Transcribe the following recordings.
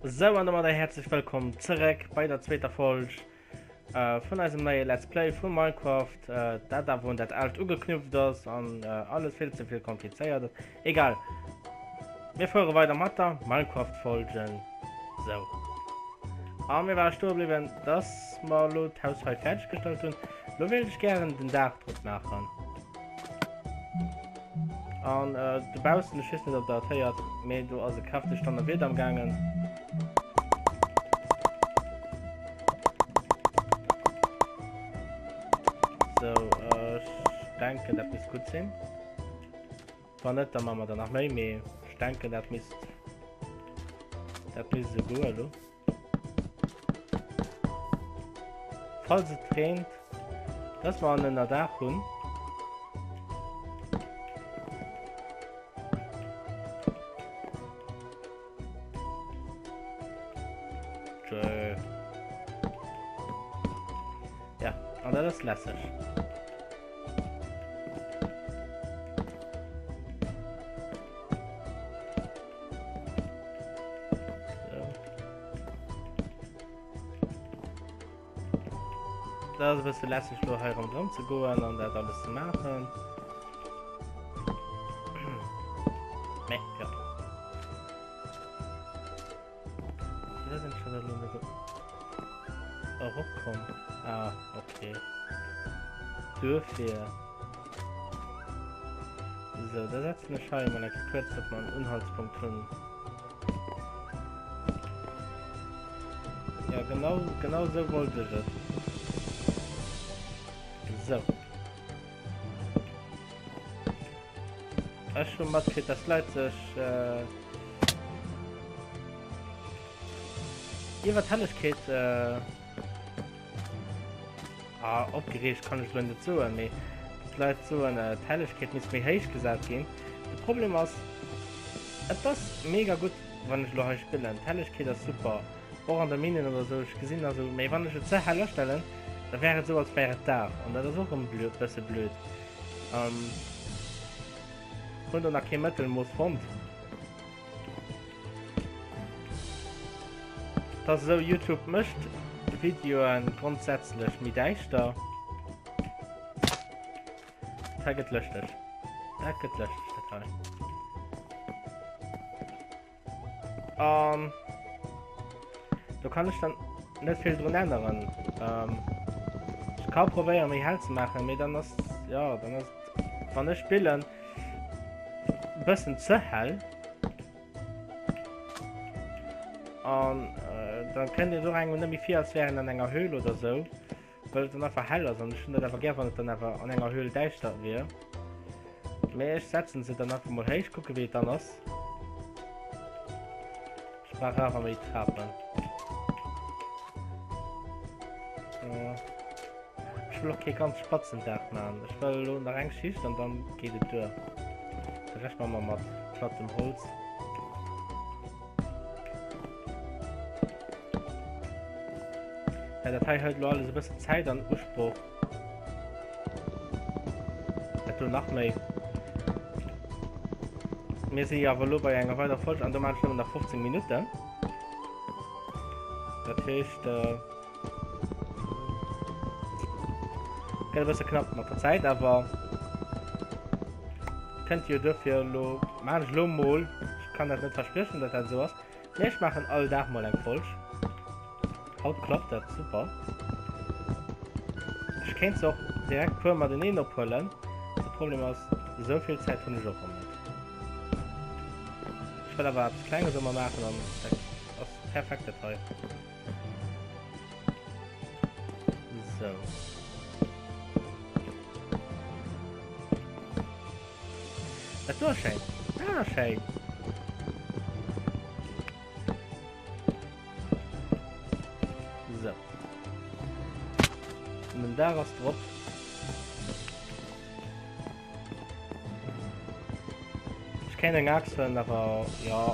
Sou an domadder häerzlech wëllkomm zeréck bei der zweeter Folg vun eisem neie Let's Play vu Minecraft, dat awer un dat aalt ugeknüpft ass an alles vill ze vill komplizéiert ass. Egal, mir fuere weider mat der Minecraft-Folgen. Sou, a mir ware stoe bliwwen, dass mer elo d'Haus hei fäerdeg gestallt hunn. Elo wéilt ech gären den Daach drop maachen. An äh, dobaussen, ech weess net, ob der dat héiert, mee do ass e kräftegt Donnerwieder am gaangen. So, äh, ech denken, dat misst gutt sinn. Wann net, da maache mer der nach méi, mee ech denken, dat misst, dat misst esou goen elo. Falls et reent, dass mer en Ënnerdaach hunn. Tschö. Ja, an dat ass lässeg. Dat ass e bësse lässeg lo hei ronderëm ze goen an dat alles ze maachen. Mee, ja. Wéi sinn ech da lo net eropkomm? Ah, okay. Duerfir. Sou, da setzen ech hei emol eng Kéier kuerz, datt mer en Unhaltspunkt hunn. Ja, genau, genau sou wollt ech et. Sou. Ech hu matkritt, dass Leit sech äh, iwwer d'Hellegkeet äh, Ah, opgereegt kann ech elo net soen, mee d'Leit soen, d'Hellegkeet misst méi héich gesat ginn. De Problem ass, et ass mega gutt, wann ech elo hei spillen. D'Hellegkeet ass super, och an der Minen oder esou, ech gesinn also, mee wann ech et ze hell astellen, da wär et esou, als wär et Dag, an dat ass och erëm blöd, bësse blöd. Hunn do nach kee Mëttelmooss fonnt. Dass esou Youtube mécht Videoen grondsätzlech méi däischter. Dat gëtt lëschteg. Dat gëtt lëschteg dat hei. An do kann ech dann net vill drun änneren. Ähm, ech ka probéieren méi hell ze maachen, mee dann ass ja dann ass wann ech spillen bëssen ze hell. An äh, dann kënnt et och engem net méi vir, als wär en an enger Höhl oder sou, well et dann einfach hell ass. An ech hunn dat awer gär, wann et dann awer an enger Höhl däischter wier. Mee ech setzen se dann einfach mol héich, kucke wéi et dann ass. Ech brauch awer méi Trapen. Äh. Ech wëll och kee ganz spatzen Daach maachen. Ech wëll elo nach eng Schicht an dann geet et duer. De Rescht maache mer mat plattem Holz. Ja, dat hei hëlt elo alles e bëssen Zäit an Usproch. Dat do nach méi. Mir si jo awer elo bei enger weiderer Folg an do maachen ech nëmmen nach 15 Minutten. Dat heescht, äh, Gëtt e bësse knapp mat der Zäit, awer kënnt jo duerfir elo maachen ech elo mol, ech kann dat net verspriechen, datt dat esou ass, mee ech maachen all Dag mol eng Folg. Haut klappt dat super. Ech kéint se och direkt puer mateneen ophuelen, de Problem ass, esou vill Zäit hunn ech och erëm net. Ech wëll awer eppes Klenges ëmmer maachen an dat ass perfekt dat hei. So. Dat do ass schéin. Dat ass schéin. So. Und den Dag ass drop. Ech kéint eng Axt huelen, awer ja,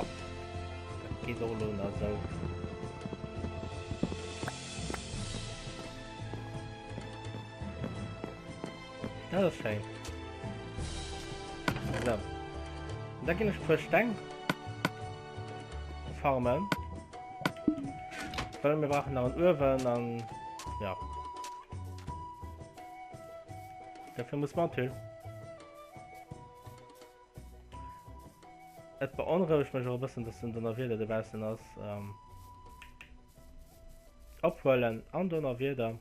dat geet och elo nach esou. Dat ass schéin. So. Da ginn ech puer Steng farmen. well mir brauchen nach en Uewen an ja. Dafür muss man an d'Höhl. Et beonrouegt mech och e bëssen, dass den Donnerwieder dobaussen ass. Ähm, ophuelen an Donnerwieder.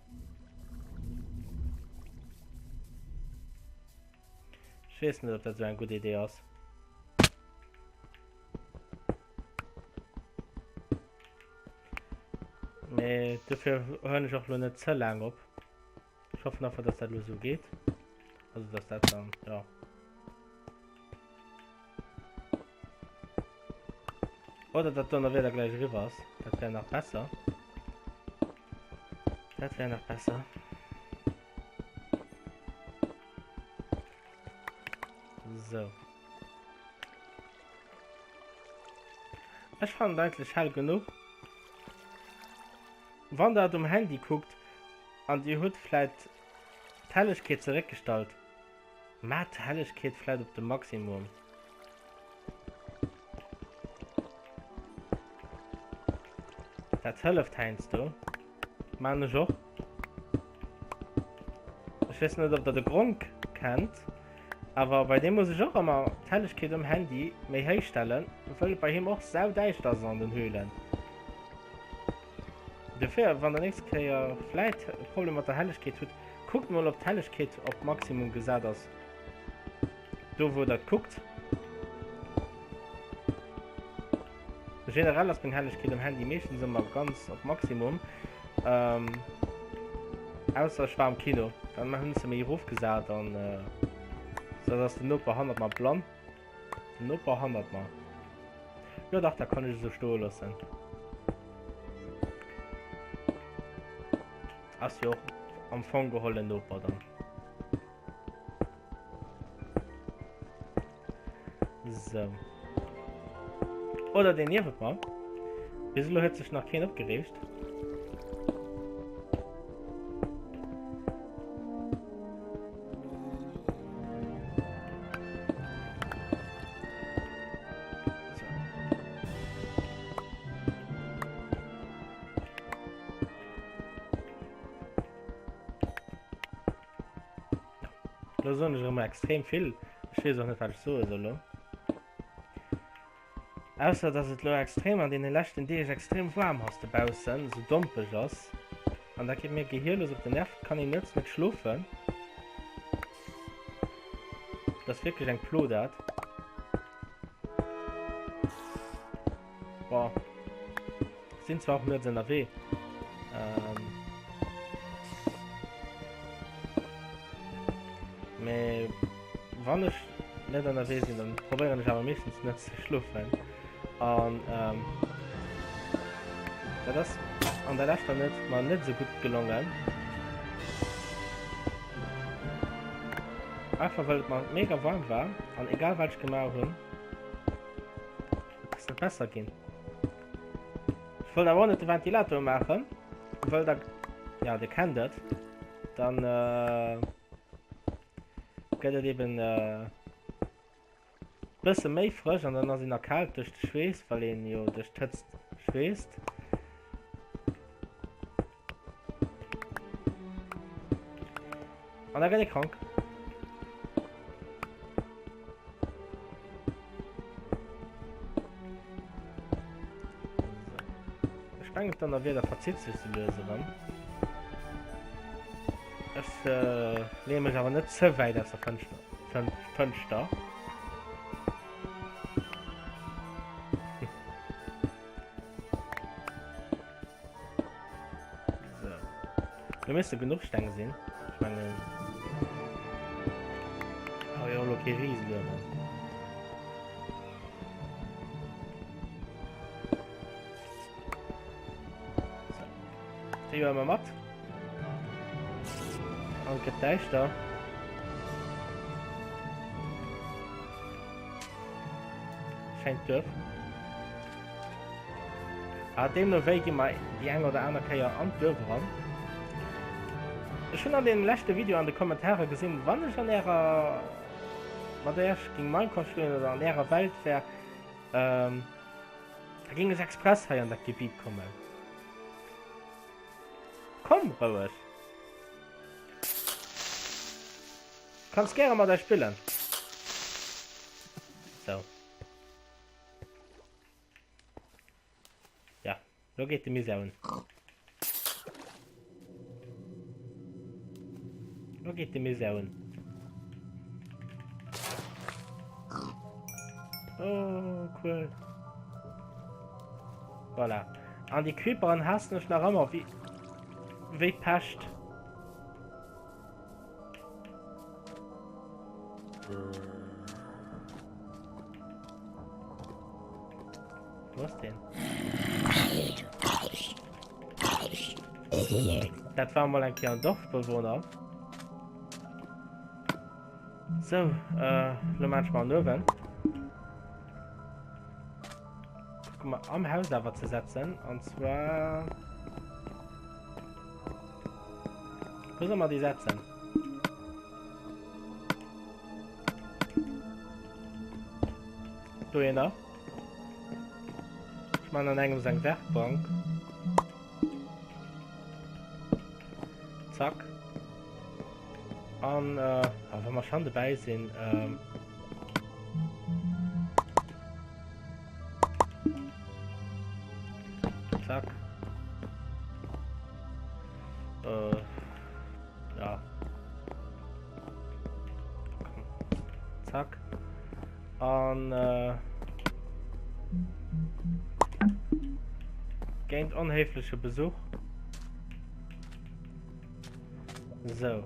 Ech weess net, ob dat sou eng gutt Idee ass. Mee dofir huelen ech och lo net ze laang op. Ech hoffen einfach, dass dat lo sou geet. Also, dass dat dann, ja. Oder dat Donnerwieder gleich eriwwer ass. Dat wär nach besser. Dat wär nach besser. So. Ech fannen et eigentlech hell genuch. Wann der et um Handy kuckt an dir hutt vläit d'Hellegkeet zeréckgestallt, maacht d'Hellegkeet vläit op de Maximum. Dat hëlleft heiansdo. Maan ech och. Ech weess net ob der de Gronkh kennt, awer bei deem muss ech och ëmmer d'Hellegkeet um Handy méi héich stellen, wëll et bei him och sau däischter ass an den Höhlen. Dofir wann der nächst Kéier vläit e Problem mat der Hellegkeet hutt, kuckt mol ob d'Hellegkeet op Maximum gesat ass. Do wou der kuckt. Generell ass meng Hellegkeet um Handy meeschtens ëmmer ganz op Maximum. Ähm, ausser ech war am Kino. Dann hunn se méi erofgesat an äh, so dass den Noper hannert mer blann. Den Noper hannert mer. Jo dach, da kann ech esou stoe loossen. Ass jo och am Fong geholl en Noper dann. So. Oder den niewent mer. Bis elo huet sech nach keen opgereegt. So. Lo soen ech erëm extrem vill. Ech weess och net, wat ech soe soll lo. Ausser, dass et lo extrem an deene leschten Deeg extrem waarm ass dobaussen, esou dompeg ass. An dat geet mir gehierlos op den Nerv. Et kann een nuets net schlofen. Dat ass wierklech eng Plo dat. Boah. Sinn zwar och nuets ënnerwee. Ähm. Mee wann ech net ënnerwee sinn, dann probéieren ech awer meeschtens net ze schlofen. An ähm, dat ass an der leschter net mar net sou gutt gelongen. Einfach well et mer mega warm war an egal wat ech gemaach hunn, et ass net besser ginn. Ech wollt awer och net de Ventilator maachen, wëll da, ja, dir kennt et, dann äh, gëtt et eben äh, bësse méi frësch an dann ass een erkaalt duerch de Schweess, well een jo duerch d'Hëtzt schweesst. An da gëtt ee krank. Ech mengen d'Donnerwieder verzitt sech sou lues erëm. Ech äh, leeë mech awer net ze wäit aus der Fënschter. Fënschter. So. Do misste genuch Steng sinn. Ich mengen. Oh jo, lo kee Rieseluewen. So. Déi huele mer mat. An et gëtt däischter. Schéint Duerf. Ah, deemno wéi gi mer déi eng oder aner Kéier an d'Duerf eran. Ech hunn an deem leschte Video an de Kommentare gesinn, wann ech an ärer mat Äerch géing Minecraft spillen oder an ärer Welt wär, ähm, da géing ech express hei an dat Gebiet kommen. Komm roueg. Kanns gäre mat eis spillen. Sou. Ja, lo geet de Misär un. Lo geet de Misär un. Oh, cool. Voilà. An déi Creeperen haassen ech nach ëmmer wéi, wéi d'Pescht. Wo ass deen? Dat war mol eng Kéier en Dorfbewohner. So, äh, lo maan ech mal en Uewen. Kucke mer am Haus awer ze setzen. An zwar... Wou soll mer déi setzen? Dohinner. Ech man an engems eng Werkbank. Zack. An äh, ah, wa mer schon dobäi sinn, ähm, Zack. Äh, ja. Komm. Zack. An äh, géint onhéifleche Besuch. So.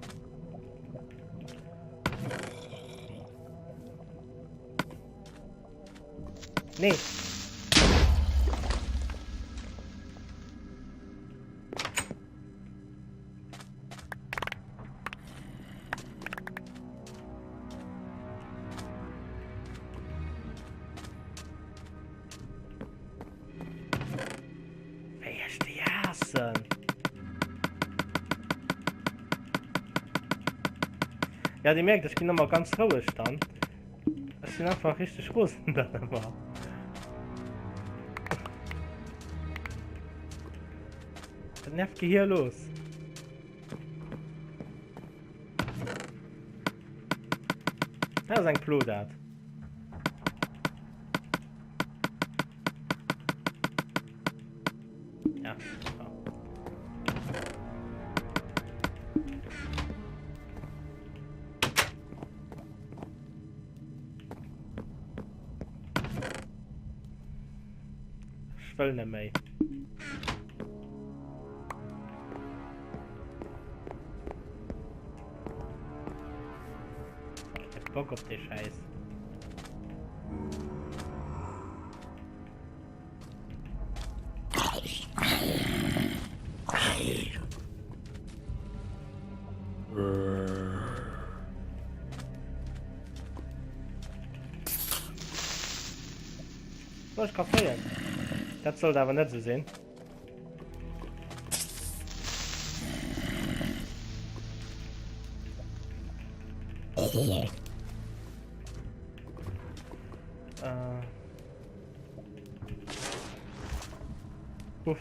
Nee. Wéi ech déi haassen. Ja, dir merkt, ech ginn ëmmer ganz roueg dann. Ech sinn einfach richteg rosen dann ëmmer. Dat nervt Gehir los. Dat ass eng Plo dat. Ja. Ech wëll net méi. Kee Bock op dee Schäiss. So, ich kann fléien. Dat sollt awer net sou sinn. Äh. Uff.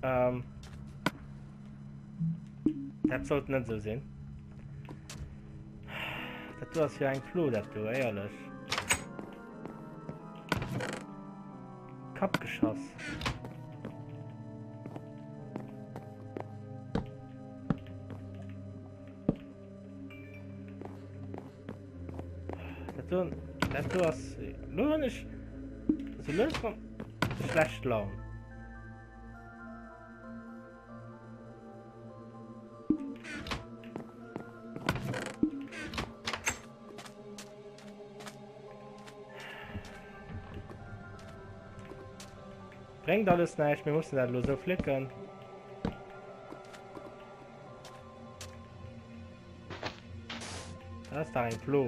Ähm. Dat sollt net sou sinn. Dat do ass jo eng Plo, dat do, éierlech. Kapp geschoss. Dat do, dat do ass... Lo hunn ech sou lues schlecht Laun. Bréngt alles näischt, mir mussen dat elo sou flécken. Dat ass dach eng Plo.